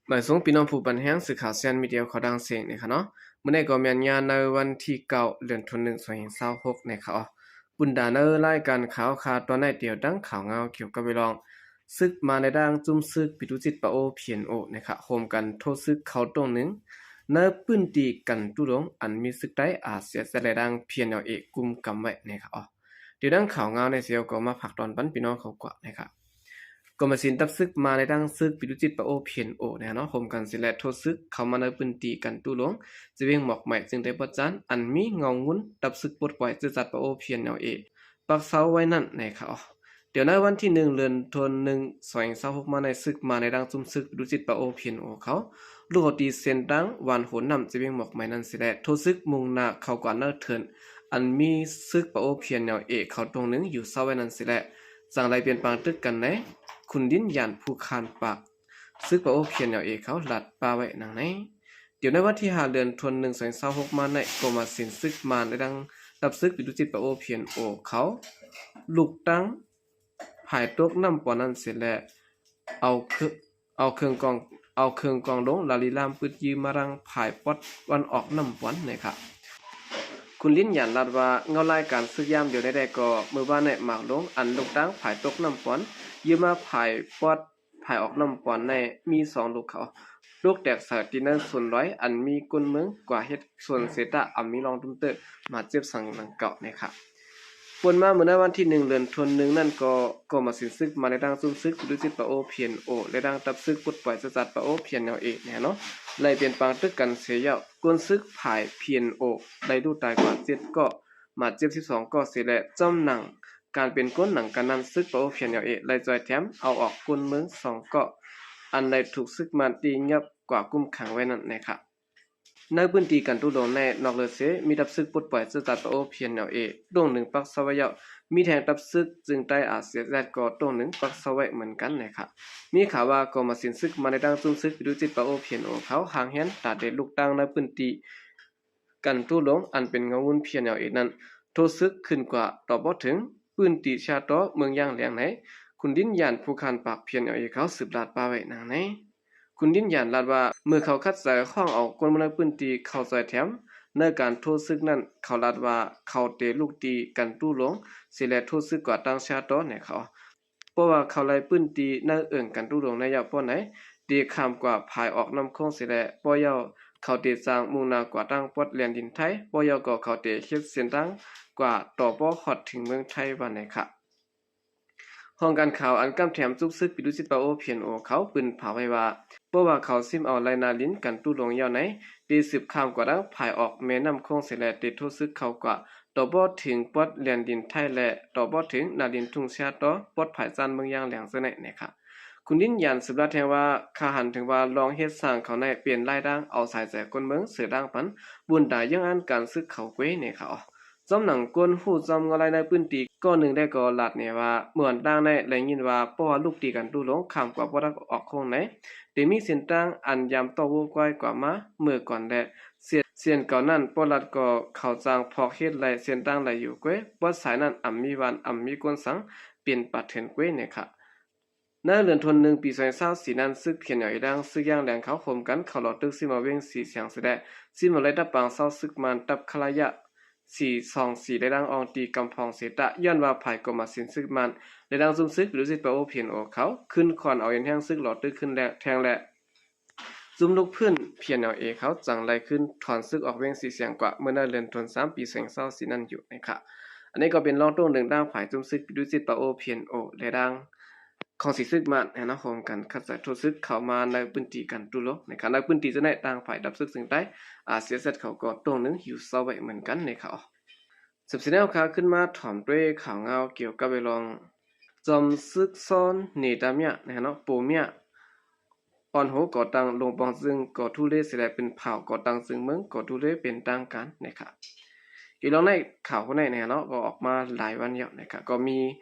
ໝາຍສວງພີ່ນ້ອງຜູ້ບັນແຮງ ສື່ຂ່າວຊຽນມີເດຍເຂົ້າດັງເສງນີ້ຄະເນາະ. ມື້ນີ້ກໍແມ່ນຍາມໃນວັນທີເກົ້າ ເດືອນທີໜຶ່ງ ສອງພັນຊາວຫົກນີ້ຄະເນາະ. ບຸນດາໃນລາຍການຂ່າວຄາຕອນໃນດຽວ ດັ່ງຂ່າວງາວກ່ຽວກັບເລື່ອງ ສຶກມານໃນດ່າງຈຸ້ມຊຶກປິດດູຈິດປະໂອ ພີເອັນໂອ ນີ້ຄະ ໂຮມກັນໂທຊຶກເຂົ້າຕົງໜຶ່ງ ໃນພື້ນທີ່ກັນຕຸລົງ ອັນມີຊຶກໄທ ອາຣ໌ເອສແອັດ ແລະ ດ່າງ ພີເອັນແອລເອ ກຸມກຳໄວ້ນີ້ຄະເນາະ. ດຽວດັ່ງຂ່າວງາວໃນເຊວກໍມາຝາກຕອນປັນພີ່ນ້ອງເຂົາກວ່ານີ້ຄະ. ກອມມະສິນຕັບຊຶກມານໃນດ່າງຊຶກປິດດູຈິດປະໂອ ພີເອັນໂອ ແນ່ເນາະ ໂຮມກັນເສຍແລະໂທຊຶກເຂົ້າມາໃນພື້ນທີ່ກັນຕຸລົງ ແຂວງໝອກໄໝ້ ເຊິ່ງໄດ້ປະຈານ ອັນມີເງົາງຸນຕັບຊຶກປົດປ່ອຍເຊື້ອຊາດປະໂອ ພີເອັນແອລເອ ປັກເຊົາໄວ້ນັ້ນແນ່ຄະ. ດຽວໃນວັນທີໜຶ່ງ ເດືອນທີໜຶ່ງ ສອງພັນຊາວຫົກມາໃນ ຊຶກມານໃນດ່າງຈຸ້ມຊຶກປິດດູຈິດປະໂອ ພີເອັນໂອ ເຂົາ ລຸກເຂົ້າຕີເສັ້ນທາງຫວານໂຫນນ້ຳ ແຂວງໝອກໄໝ້ນັ້ນເສຍແລະ ໂທຊຶກມຸ່ງໜ້າເຂົ້າກວາດໃນເທີນ ອັນມີຊຶກປະໂອ ພີເອັນແອລເອ ເຂົ້າຕົງໜຶ່ງຢູ່ເຊົາໄວ້ນັ້ນເສຍແລະ ຈັ່ງໄດ້ປ່ຽນປາງຕຶກກັນໃນ ຄຸນລິນຢານ ພູຄານປາກ ຊຶກປະໂອ ພີເອັນແອລເອ ເຂົາລາດປ່າໄວ້ດັ່ງໃນ. ດຽວໃນວັນທີຫ້າ ເດືອນທີໜຶ່ງ ສອງພັນຊາວຫົກມາໃນ ກອມມະສິນຊຶກມານໃນດ່າງຕັບຊຶກປິດດູຈິດປະໂອ ພີເອັນໂອ ເຂົາ ລຸກຕັ້ງ ພາຍຕົກນ້ຳປອນນັ້ນເສຍແລະ ເອົາເຄື່ອງ ເອົາເຄື່ອງກອງ ເອົາເຄື່ອງກອງລົງລາລີລາມປຶດຢືມາທາງພາຍປອດວັນອອກນ້ຳປອນນີ້ຄະ. ຄຸນລິນຢານລາດວ່າ ເງົາລາຍການຊຶກຍາມດຽວໃດໆກໍ ມື້ວານໃນໝາກລົງ ອັນລຸກຕັ້ງພາຍຕົກນ້ຳປອນ ຢືມມາພາຍປອດ ພາຍອອກນ້ຳປອນໃນມີສອງລູກເຂົາ ໂລກແຕກສາຍຕີໃນສວນລອຍ ອັນມີກົ້ນເມືອງກວ່າເຮັດສວນເສຕະ ອຳມີລອງດຸມເຕີ ບາດເຈັບສັງດັ່ງກ່າວນີ້ຄະ. ປົນມາເມື່ອໃນວັນທີໜຶ່ງ ເດືອນທີໜຶ່ງນັ້ນກໍ ກອມມະສິນຊຶກມານໃນດ່າງຈຸ້ມຊຶກປິດດູຈິດປະໂອ ພີເອັນໂອ ແລະ ດ່າງຕັບຊຶກປົດປ່ອຍເຊື້ອຊາດປະໂອ ພີເອັນແອລເອ ແນ່ເນາະ ໄລ່ປ່ຽນປາງຕຶກກັນເສຍແລ້ວ ກ້ນຊຶກຝ່າຍ ພີເອັນໂອ ໄດ້ລູກຕາຍກວ່າເຈັດເກາະ ບາດເຈັບສິບສອງເກາະເສຍແລະ ຈຳໜັງການເປັນກົ້ນໜັງກັນນັ້ນ ຊຶກປະໂອ ພີເອັນແອລເອ ໄດ້ຊ່ອຍແຖມເອົາອອກກົ້ນເມືອງສອງເກາະ ອັນໄດ້ຖືກຊຶກມານຕີຫຍັບກວ່າຄຸມຂັງໄວ້ນັ້ນແນ່ຄະ. ໃນພື້ນທີ່ກັນຕຸລົງໃນນອກເລີເຊ ມີຕັບຊຶກປົດປ່ອຍເຊື້ອຊາດປະໂອ ພີເອັນແອລເອ ຕົງໜຶ່ງປັກເຊົາໄວ້ແລ້ວ ມີແທງຕັບຊຶກຈຶງໃຕ້ ອາຣ໌ເອສແອັດ ກໍຕົງໜຶ່ງປັກເຊົາໄວ້ເໝືອນກັນແນ່ຄະ. ມີຂ່າວວ່າ ກອມມະສິນຊຶກມານໃນດ່າງຈຸ້ມຊຶກປິດດູຈິດປະໂອ ພີເອັນໂອ ເຂົາຫາງແຮນຕາເດລຸກຕັ້ງໃນພື້ນທີ່ ກັນຕຸລົງ ອັນເປັນເງົາງຸນ ພີເອັນແອລເອ ນັ້ນ ໂທຊຶກຂຶ້ນກວ່າຕໍ່ບໍ່ເຖິງພື້ນທີ່ຊາຍຕໍ່ເມືອງຢ່າງແຫຼງໃນ ຄຸນລິນຢານ ພູຄານປາກ ພີເອັນແອລເອ ເຂົາສືບລາດປ່າໄວ້ດັ່ງໃນ. ຄຸນລິນຢານລາດວ່າ ເມື່ອເຂົາຂັດໃຈຮ້ອງເອົາຄົນໃນພື້ນທີ່ເຂົ້າຊ່ອຍແຖມ ໃນການໂທຊຶກນັ້ນ ເຂົາລາດວ່າ ເຂົາເຕະລູກຕີກັນຕຸລົງເສຍແລະໂທຊຶກກວ່າຕ່າງຊາຍຕໍ່ແນ່ເຂົາ. ເພາະວ່າເຂົາໄລ່ພື້ນທີ່ໃນເອີ່ງກັນຕຸລົງໃນເຍົາະປ້ອນໃນ ເຕະຂ້າມກວ່າພາຍອອກນ້ຳໂຂງເສຍແລ້ວ ປ້ອຍເຍົາະເຂົາເຕະຈາງມຸ່ງໜ້າກວ່າທາງປອດແລນດິນໄທ ປ້ອຍເຍົາະກໍເຂົາເຕະເຮັດເສັ້ນທາງກວ່າຕໍ່ບໍ່ຮອດເຖິງເມືອງໄທວ່າແນ່ຄະ. ຫ້ອງການຂ່າວອັນກຳແຖມຈຸ້ມຊຶກປິດດູຈິດປະໂອ ພີເອັນໂອ ເຂົາປຶ້ນພາວໄວ້ວ່າ ເພາະວ່າເຂົາຊິມເອົາໄລ່ນາລິນກັນຕຸລົງເຍົາະໃນ ເຕະສືບຂ້າມກວ່າທາງພາຍອອກແມ່ນ້ຳໂຂງເສຍແລ້ວ ເຕະໂທຊຶກເຂົ້າກວ່າ ຕໍ່ບໍ່ເຖິງປອດແລນດິນໄທ ແລະ ຕໍ່ບໍ່ເຖິງນາລິນທຸ່ງຊາຕໍ່ ປອດພາຍຈ້ານເມືອງຢ່າງແຫຼງເຊິ່ງໃນແນ່ຄະ. ຄຸນລິນຢານສືບລາດແທງວ່າ ຂ້າຫັນເຖິງວ່າລອງເຮັດສ້າງເຂົາໃນເປັນລາຍດ່າງ ເອົາສາຍໃຈຄົນເມືອງເສີດດ່າງປັນ ບຸນຕາເຍື່ອງອັນການຊຶກເຂົາເກວຍແນ່ເຂົາ. ຈອມໜັງກົ້ນຮູ້ຈອມເງົາລາຍໃນພື້ນທີ່ ກໍໜຶ່ງໄດ້ກໍລາດແນ່ວ່າ ເມື່ອວັນຕ່າງໃນໄດ້ຍິນວ່າ ເພາະວ່າລູກຕີກັນຕຸລົງ ຂ້າມກວ່າບໍ່ທັນອອກໂຄ້ງໃນ ແຕ່ມີເສັ້ນທາງອັນຍາມຕໍ່ວູກວາຍກວ່າມາເມື່ອກ່ອນ ແລະ ເຊັ່ນ ເຊັ່ນເກົ່ານັ້ນ ປອດລັດກໍເຂົາຈັ່ງພໍເຮັດໄລ່ເສັ້ນທາງໄດ້ຢູ່ເກວຍ ປອດສາຍນັ້ນອຳມີຫວານ ອຳມີກົ້ນສັງ ເປັນປາເທີນເກວຍແນ່ຄະ. ໃນເດືອນທະນວາ ປີສອງພັນຊາວສີ່ນັ້ນ ຊຶກ ພີເອັນແອລເອ ແລະ ຊຶກຢ່າງແຫຼງເຂົາໂຮມກັນ ເຂົ້າຫຼໍ້ຕຶກຊິມເອົາເວງສີສຽງເສຍແລ້ວ ຊິມເອົາໄລ່ດັບປາງເຊົາຊຶກມານ ຕັບຄະລະຍະ ສີ່ສອງສີ່ ໄດ້ດັ່ງອອງຕີກຳພອງເສຕະ ຍ້ອນວ່າຝ່າຍກອມມະສິນຊຶກມານ ໄດ້ດັ່ງຈຸ້ມຊຶກ ຫຼື ຊິດປະໂອ ພີເອັນໂອ ເຂົາ ຂຶ້ນຄອນເອົາເອັນແຮງຊຶກຫຼໍ້ຕຶກຂຶ້ນແລ້ວ ແທງແລ້ວ ຈຸ້ມລຸກພື້ນ ພີເອັນແອລເອ ເຂົາຈັ່ງໄລ່ຄືນຖອນຊຶກອອກເວງສີສຽງກວ່າ ເມື່ອໃນເດືອນທະນວາ ປີສອງພັນຊາວສີ່ນັ້ນຢູ່ນະຄະ. ອັນນີ້ກໍເປັນລອງຕົງໜຶ່ງດ້ານຝ່າຍຈຸ້ມຊຶກ ປິດດູຈິດປະໂອ ພີເອັນໂອ ແລະ ດ້ານຂອງສີຊຶກມານ ແລະ ນຳໂຮມກັນຂັດໃຈໂທຊຶກເຂົ້າມາໃນພື້ນທີ່ກັນຕຸລົງນະຄະ. ໃນພື້ນທີ່ຈະໄດ້ດ້ານຝ່າຍດັບຊຶກເຊິ່ງໃຕ້ ອາຣ໌ເອສແອັດ ເຂົາກໍຕົງໜຶ່ງຢູ່ເຊົາໄວ້ເໝືອນກັນນະຄະ. ສືບສຽນແນວຂ່າວຂຶ້ນມາຖອມດ້ວຍຂ່າວງາວກ່ຽວກັບໄອ້ລອງ ຈອມຊຶກຊອນເນຕາເມຍນະເນາະ ໂປເມຍ ອ່ອນໂຫກໍ່ຕັ້ງລົງປອງຊຶງ ກໍທຸເລເສຍແລ້ວ ເປັນເຜົ່າກໍ່ຕັ້ງຊຶງເມືອງ ກໍທຸເລເປັນທາງການນະຄະ. ອີກລອງໃນຂ່າວໂຫໃນນະເນາະ ກໍອອກມາຫຼາຍວັນແລ້ວນະຄະ ກໍມີ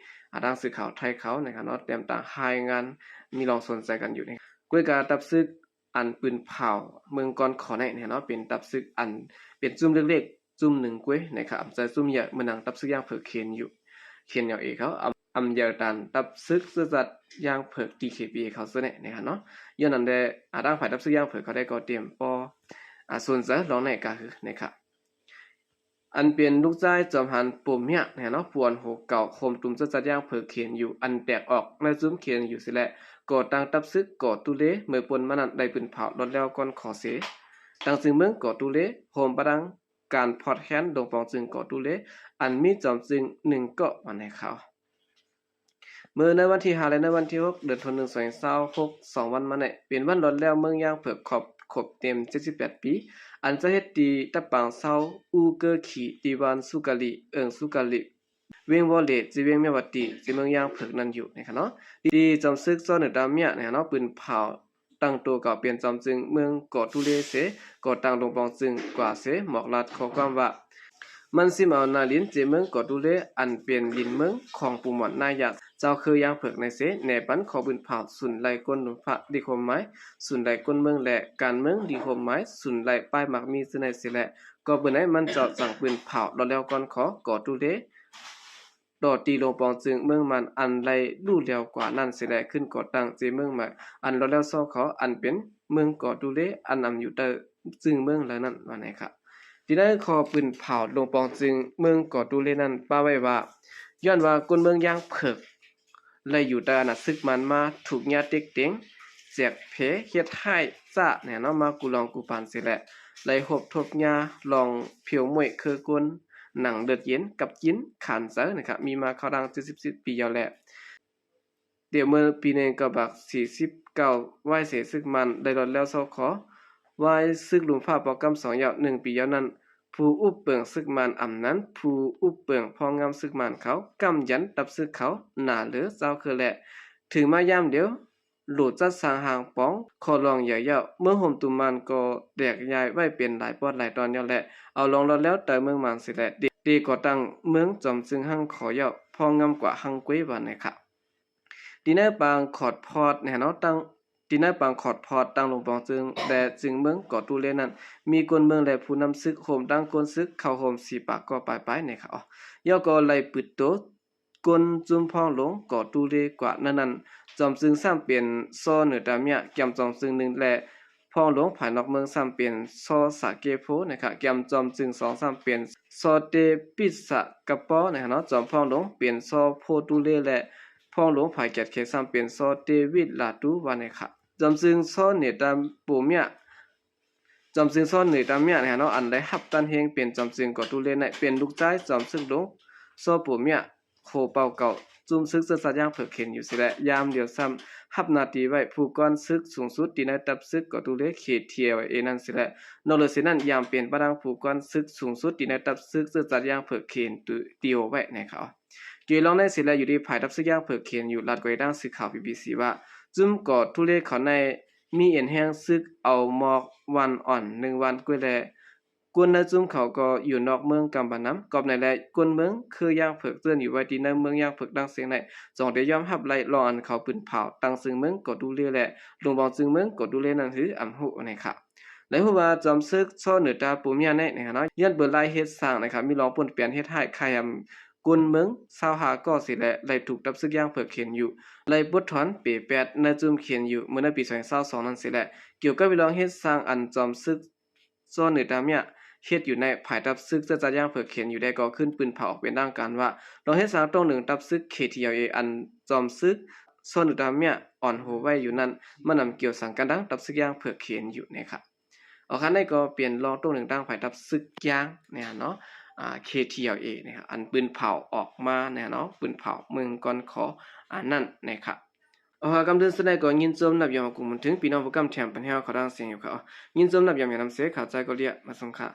ອາ ທາງສື່ຂ່າວໄທເຂົານະຄະເນາະ ຕຽມຕາງລາຍງານ ມີລອງສົນໃຈກັນຢູ່ນະ. ກ້ວຍກາຕັບຊຶກ ອັນປືນເຜົາເມືອງກ່ອນຂໍໃນແນ່ເນາະ ເປັນຕັບຊຶກອັນເປັນຈຸ້ມເລັກໆ ຈຸ້ມໜຶ່ງກ້ວຍນະຄະ ອຳໃຈຈຸ້ມໃຫຍ່ເໝືອນດັ່ງຕັບຊຶກຢ່າງເຜີເຂນຢູ່ ເຂນເອົາເອເຂົາ ອຳ ອຳເຢີຕານ ຕັບຊຶກເຊື້ອຊາດຢາງເຜິກ ດີເຄພີເອ ເຂົາເຊິ່ງນີ້ນະຄະເນາະ. ຍ້ອນນັ້ນແດ່ ອາ ທາງຝ່າຍຕັບຊຶກຢາງເຜິກເຂົາໄດ້ກໍຕຽມບໍ່ ອາ ສົນໃຈລອງໃນກາຄືນະຄະ. ອັນເປັນລູກຊາຍຈອມຫານ ໂປມເມຍ ນະຄະເນາະ ຜູ້ອ່ອນໂຫເກົ່າ ໂຮມກຸ່ມເຊື້ອຊາດຢາງເຜິກ ເຄເອັນຢູ ອັນແຕກອອກໃນຊຸມ ເຄເອັນຢູ ເສຍແລ້ວ ກໍ່ຕັ້ງຕັບຊຶກ ກໍຕູເລ ເມື່ອປົນມານັ້ນ ໄດ້ປືນເຜົາລອດແລ້ວກ່ອນຂໍເສ ຕັ້ງຊຶງເມືອງ ກໍຕູເລ ໂຮມປະດັງ ການພອດແຄນ ລົງປອງຊຶງ ກໍຕູເລ ອັນມີຈອມຊຶງໜຶ່ງເກາະ ວ່າແນວເຂົາ. ເມື່ອໃນວັນທີຫ້າ ແລະ ໃນວັນທີຫົກ ເດືອນ ໜຶ່ງ ສອງພັນຊາວຫົກ ສອງວັນມານີ້ ເປັນວັນລອດແລ້ວເມືອງຢາງເຜິກ ຄອບຄົບເຕັມເຈັດສິບແປດປີ ອັນຈັດເຮັດທີ່ຕະປາງເຊົາ ອູເກີຄີ ທີ່ບ້ານສຸກາລີ ເອີ່ງສຸກາລີ ເວງວໍເລ ເຈວຽງເມຍວະຕີ ເຈເມືອງຢາງເຜິກນັ້ນຢູ່ນະຄະເນາະ. ທີ່ຈອມຊຶກ ຊໍເໜີຕາເມຍ ນະຄະເນາະ ປືນເຜົາ ຕັ້ງໂຕເຂົາເປັນຈອມຊຶງເມືອງເກາະຕູເລເສ ກໍ່ຕັ້ງລົງປອງຊຶງກວ່າເສ ໝອກລາດຂໍ້ຄວາມວ່າ ມັນຊິມເອົານາລິນເຈເມືອງເກາະຕູເລ ອັນເປັນດິນເມືອງຂອງປູ່ໝອນນາຍາດ ເຈົ້າເຄີຢາງເຜິກໃນເສ ແນບັນຂໍປືນເຜົາສູນໄລ່ກົ້ນລຸມຟ້າ ລີກໂຮມໝາຍສູນໄລ່ກົ້ນເມືອງ ແລະ ການເມືອງ ລີກໂຮມໝາຍສູນໄລ່ປ້າຍໝາກມີ ຊື່ໃນເສແລະ ກໍເບີໃນມັນເຈົ້າສັ່ງປືນເຜົາລອດແລ້ວກ່ອນຂໍ ເກາະຕູເລ ຕໍ່ຕີລົງປອງຊຶງເມືອງມັນ ອັນໄລ່ຫຼູ່ແລ້ວກວ່ານັ້ນເສແລະ ຂຶ້ນກໍ່ຕັ້ງເຈເມືອງໃໝ່ ອັນລອດແລ້ວຊໍຂໍ ອັນເປັນເມືອງເກາະຕູເລ ອັນອຳຢູ່ໃຕ້ຊຶງເມືອງລາວນັ້ນ ວ່າແນວເຂົາ. ທີ່ໃນຂໍ້ປືນເຜົາລົງປອງຊຶງເມືອງເກາະຕູເລນັ້ນ ປະໄວ້ວ່າ ຍ້ອນວ່າກົ້ນເມືອງຢາງເຜິກ ໄລ່ຢູ່ໃຕ້ອານາຈາກຊຶກມານມາ ຖືກຍາເຕັກເຕັງ ແຈກເພ ເຮັດຮ້າຍຊ້າ ແນວເນາະ ມາກູ່ລອງກູ່ປານເສແລະ ໄລ່ຮົບທົບຍາ ລອງຜິວໝ້ວຍເຄີກົ້ນ ໜັງເລືອດເຢັນ ກັບກິນ ຂານໃຈນະຄະ ມີມາເຂົ້າດັງເຈັດສິບສິບປີແລ້ວແຫຼະ. ດຽວເມື່ອປີໜຶ່ງເກົ້າຮ້ອຍສີ່ສິບເກົ້າ ວາຍເສຊຶກມານໄດ້ລອດແລ້ວຊໍຂໍ ວາຍຊຶກລຸມຟ້າປອກກຳສອງຍາວໜຶ່ງປີຍາວນັ້ນ ຜູ້ອຸບເປິງຊຶກມານອຳນານ ຜູ້ອຸບເປິງພອງງາມຊຶກມານເຂົາ ກຳຢັນຕັບຊຶກເຂົາ ໜາເຫຼືອເຈົ້າເຄີແລະ ເຖິງມາຍາມດຽວ ໂຫຼຈັດສ້າງຮ່າງປອງ ຂໍລອງໃຫຍ່ຍາວ ເມືອງໂຮມຕຸມມານກໍແຕກຍ້າຍໄວ້ເປັນຫຼາຍປອດຫຼາຍຕອນຍາວແລະ ເອົາລອງລອດແລ້ວໃຕ້ເມືອງມານເສແລະ ເດ ເດກໍ່ຕັ້ງເມືອງຈອມຊຶງຮັ່ງຂໍຍາວ ພອງງາມກວ່າຮັ່ງກວຍ ວ່າແນວເຂົາ. ທີ່ໃນປາງຂອດພອດ ແນວເນາະ ຕັ້ງ ທີ່ໃນປາງຂອດພອດ ຕັ້ງລົງປອງຊຶງ ແລະ ຊຶງເມືອງເກາະຕູເລນັ້ນ ມີກົ້ນເມືອງ ແລະ ຜູ້ນຳຊຶກ ໂຮມທັງກົ້ນຊຶກ ເຂົ້າຮ່ວມສີ່ປາກກໍປາຍໆ ແນວເຂົາ. ແລ້ວກໍໄລ່ປຶດໂຕ ກົ້ນຈຸ້ມພອງຫຼົງ ກໍຕູເລກວ່ານັ້ນນັ້ນ ຈອມຊຶງຊ້ຳເປັນ ຊໍເໜີຕາເມຍ ກຽມຈອມຊຶງໜຶ່ງ ແລະ ພອງຫຼົງພາຍນອກເມືອງຊ້ຳເປັນ ຊໍສາເກໂພ ນະຄະ ກຽມຈອມຊຶງສອງຊ້ຳເປັນ ຊໍເຕປິດສະກະປໍ ນະຄະເນາະ ຈອມພອງຫຼົງເປັນ ຊໍໂພຕູເລ ແລະ ພອງຫຼົງພາຍກຽດເຂດຊ້ຳເປັນ ຊໍເຕວິດລາຕູ ວ່າແນວເຂົາ. ຈອມຊຶງ ຊໍເໜີຕາໂປເມຍ ຈອມຊຶງ ຊໍເໜີຕາເມຍ ນະຄະເນາະ ອັນໄດ້ຮັບຕານເຮງເປັນຈອມຊຶງເກາະຕູເລໃນ ເປັນລູກຊາຍຈອມຊຶກຫຼົງ ຊໍໂປເມຍ ໂຄເປົ່າເກົ່າ ຈຸ້ມຊຶກເຊື້ອຊາດຢາງເຜິກ ເຄເອັນຢູ ເສແລະ ຍາມດຽວຊ້ຳຮັບໜ້າທີ່ໄວ້ຜູ້ກອນຊຶກສູງສຸດ ທີ່ໃນຕັບຊຶກເກາະຕູເລ ເຄທີແອລເອ ນັ້ນເສແລະ ນອກເຫຼືອເສຍນັ້ນ ຍາມເປັນປະທານຜູ້ກອນຊຶກສູງສຸດ ທີ່ໃນຕັບຊຶກເຊື້ອຊາດຢາງເຜິກ ເຄເອັນທີໂອ ໄວ້ ແນວເຂົາ. ເກຍລອງໃນເສແລະ ຢູ່ທີ່ຝ່າຍຕັບຊຶກຢາງເຜິກ ເຄເອັນຢູ ລາດກວຍທາງສື່ຂ່າວ ບີບີຊີ ວ່າ ຈຸ້ມເກາະຕູເລເຂົາໃນ ມີເອັນແຮງຊຶກເອົາໝອກວັນອ່ອນໜຶ່ງວັນກວ່າແລະ ຄົນໃນຈຸ້ມເຂົາກໍຢູ່ນອກເມືອງກຳບານນຳ ກອບໃນແລະ ຄົນເມືອງເຄີຢາງເຜິກເຈື່ອນຢູ່ໄວ້ທີ່ໃນເມືອງຢາງເຜິກດັ່ງເຊິ່ງໃນ ຈອງໄດ້ຍອມຮັບໄລ່ລອງອັນເຂົາປືນເຜົາ ຕັ້ງຊຶງເມືອງເກາະຕູເລ ແລະ ລົງບອງຊຶງເມືອງເກາະຕູເລນັ້ນ ຫຼື ອຳຮູ້ໃນຂ່າວ ໄດ້ຮູ້ວ່າຈອມຊຶກ ຊໍເນີຕາປູເມຍ ໃນ ໃນ ເນາະ ຍ້ອນເປີດລາຍເຮັດສ້າງ ໃນ ມີລອງປົນແປນເຮັດຮ້າຍຄ້າຍຫາມ ຄົນເມືອງຊາວຫ້າເກາະເສແລະ ໄດ້ຖືກຕັບຊຶກຢາງເຜິກເຄເອັນຢູ ໄລ່ປົດຖອນເປແປດໃນຈຸ້ມເຄເອັນຢູ ເມື່ອໃນປີສອງພັນຊາວສອງນັ້ນເສແລະ ກ່ຽວກັບເລື່ອງເຮັດສ້າງອັນຈອມຊຶກ ຊໍເນີຕາເມຍ ເຮັດຢູ່ໃນ ພາຍຕັບຊຶກເຊື້ອຊາດຢາງເຜິກເຄເອັນຢູ ໄດ້ກໍ່ຂຶ້ນປືນເຜົາອອກເປັນທາງການວ່າ ລອງເຮັດສ້າງໂຕ້ງໜຶ່ງຕັບຊຶກ ເຄທີແອລເອ ອັນຈອມຊຶກ ຊໍເນີຕາເມຍ ອ່ອນໂຮໄວ້ຢູ່ນັ້ນ ມັນນຳກ່ຽວສັງກັນດັ່ງຕັບຊຶກຢາງເຜິກເຄເອັນຢູ ໃນ ເອົາ ຄັນໃດກໍເປັນລອງໂຕ້ງໜຶ່ງທາງຝ່າຍຕັບຊຶກຢ່າງ ແນວເນາະ ເຄທີແອລເອ ແນວ ອັນປືນເຜົາອອກມາ ແນວເນາະ ປືນເຜົາເມືອງກ່ອນຂໍ ອັນນັ້ນ ແນວ ເອົາ ຄຳເຕືອນສຸດທ້າຍກໍຍິນຊົມນັບຢອມຂອບຄຸນມາເຖິງພີ່ນ້ອງຜູ້ກຳແຖມປັນແຮວເຂົ້າທາງສຽງຢູ່ ເອົາ ຍິນຊົມນັບຢອມນຳເສ ເຂົ້າໃຈກໍລຽ ມາສົ່ງຄ່າ.